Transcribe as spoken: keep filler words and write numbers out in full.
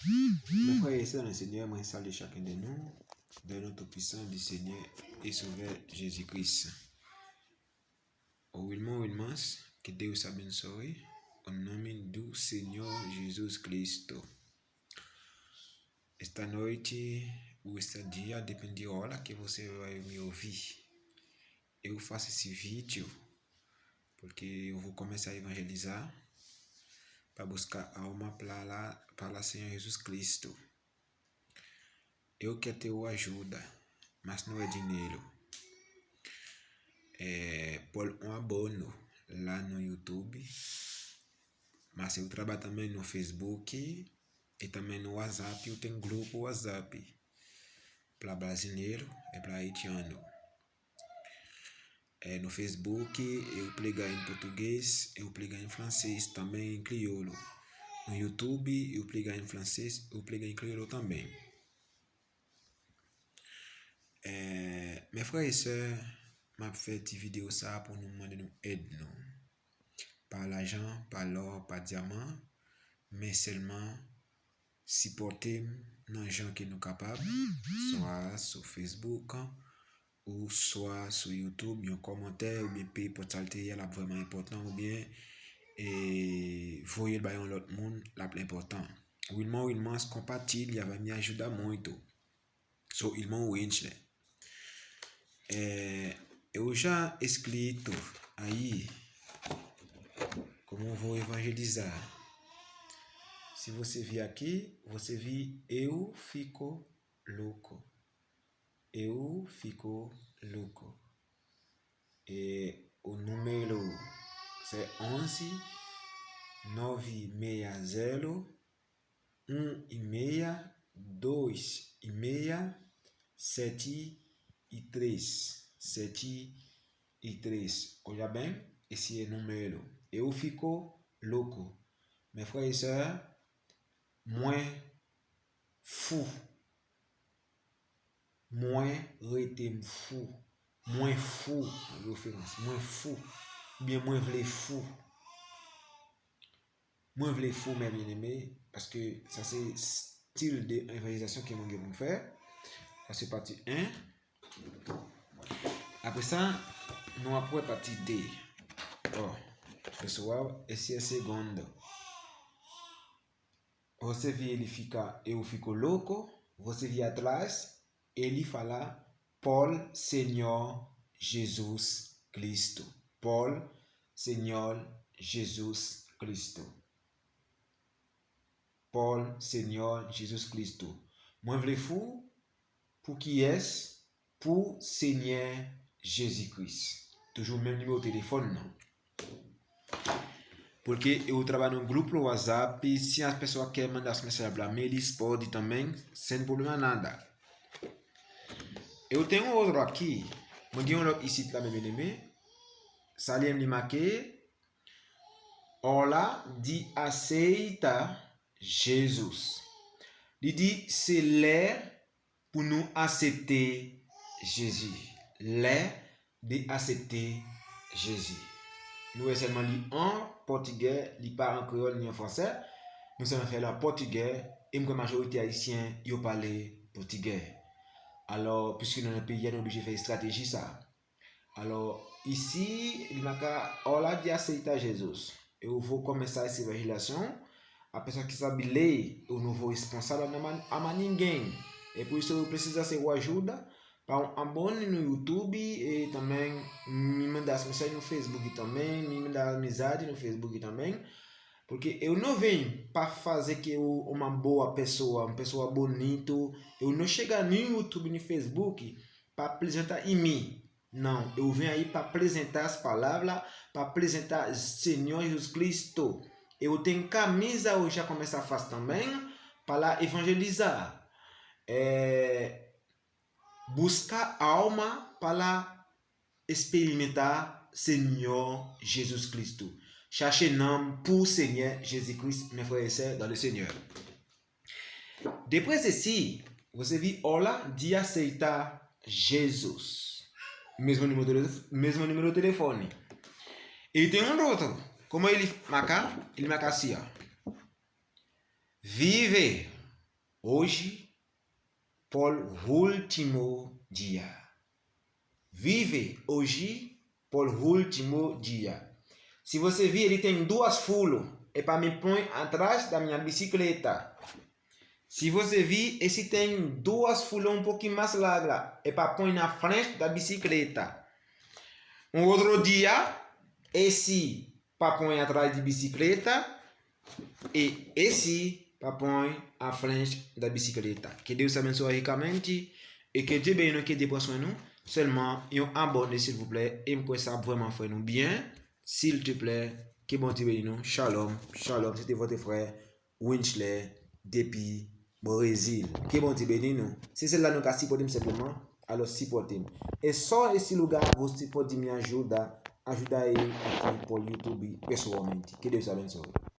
Mes frères et sœurs dans le Seigneur, mwen salye chacun de nous dans le nom tout-puissant du Seigneur et Sauveur Jésus-Christ. Wilmon Wilmans, que Deus abençoe, em nome do Senhor Jesus Cristo. Esta noite, ou esta dia, depende da hora que você vai me ouvir. Eu faço esse vídeo porque eu vou começar a evangelizar para buscar alma para lá, para Senhor Jesus Cristo. Eu quero ter o ajuda, mas não é dinheiro. É, por um abono lá no YouTube, mas eu trabalho também no Facebook e também no WhatsApp. Eu tenho grupo WhatsApp para brasileiro e para haitiano. É, no Facebook, eu prega em português, eu prega em francês, também em crioulo. No YouTube, eu prega em francês, eu prega em crioulo também. É, mes frères et sœurs, m ap fè ti videyo sa pou nou mande nou èd nou. Pa lajan, pa lò, pa dyaman, men sèlman sipòte m nan jan ke nou kapab, swa sou Facebook ou swa sou YouTube, yon kòmantè oubyen peye pòt sa l te ye a, l ap vrèman enpòtan, oubyen e voye l bay yon lòt moun, l ap enpòtan. Wilmon Wilmans, compartilha, vai me ajudar muito. Sou Wilmon Winch. É, eu já escrito aí como vou evangelizar. Se você vir aqui, você vir, eu fico louco. Eu fico louco. E o número é onze nove meia zero um e meia, dois e meia, sete e três, sete e três. Olha bem, esse é número. Eu fico louco. Mes frères et sœurs, mwen fou. Mwen rete m fou. Mwen fou, an referans. Mwen fou. Oubyen mwen vle fou. Mwen vle fou, mes bien-aimés, paske sa se stil de evanjelizasyon ke mwen gen pou m fè. Sa se pati en. Apre sa, nou ap wè pati de. Oh, pessoal, esse é segundo. Você vê ele fica, eu fico louco, você vê atrás, ele fala por Senhor Jesus Cristo. Por Senhor Jesus Cristo. Por Senhor Jesus Cristo. Mwen vle fou pou kiyès? Pou Senyè Jezi Kris. Toujou menm nimewo telefòn nan. Porque eu trabalho num grupo no WhatsApp, se as pessoas querem mandar as mensagens para mim, eles podem também, sem problema nada. Eu tenho um outro aqui, mwen gen yon lòt isit la, mes bien-aimés. Sa li menm li make, hora de aceitar Jesus. Li di se lè pou nou aksepte Jezi. Lè de aksepte Jezi. Nou wè sèlman li an pòtigè, li pa an kreyòl ni an fransè. Nou sèlman fè l an pòtigè, e m kwè majorite ayisyen yo pale pòtigè. Alò, piske nou nan peyi a, nou oblije fè estrateji sa. Alò, isi, li maka hora de aceitar Jesus. Eu vou começar essa evangelizasyon. A pessoa que sabe ler, o novo responsável ama, ama ninguém. É por isso eu preciso da sua ajuda para um abone no YouTube e também me mandar as mensagens no Facebook também, me mandar amizade no Facebook também. Porque eu não venho para fazer que eu uma boa pessoa, uma pessoa bonito. Eu não chega no YouTube, no Facebook, para apresentar em mim. Não, eu venho aí para apresentar as palavras, para apresentar Senhor Jesus Cristo. Eu tenho camisa hoje já começa a fazer também, para evangelizar. É, buscar alma para experimentar Senhor Jesus Cristo. Chercher nanm pour Seigneur Jésus-Christ, mes frères et sœurs dans le Seigneur. Depois de si, você vi hora de aceitar Jesus. Mesmo número, mesmo número de telefone. E tem um outro. Como ele marca? Ele marca assim, ó. Vive. Hoje, por último dia. Vive hoje, por último dia. Se você vir, ele tem duas fulos. É para me pôr atrás da minha bicicleta. Se você vir, esse tem duas fulos um pouquinho mais larga. É para pôr na frente da bicicleta. Um outro dia, esse para pôr atrás de bicicleta. E esse para pôr à frente da bicicleta. Que Deus abençoe ricamente. E ke Dye beni nou, ke Dye pran swen nou. Sèlman, yon abòne, silvouplè. E m kwè sa ap vrèman fè nou byen. Silteplè, ke Bondye beni nou. Shalom, shalom. Se te votre frère Winchler depi Brezil. Ke Bondye beni nou. Se sèl la nou ka sipòte m senpleman. Alò, sipòte m. É só esse lugar você pode me ajudar. Ajuda ele aqui por YouTube, pessoalmente. Que Deus abençoe.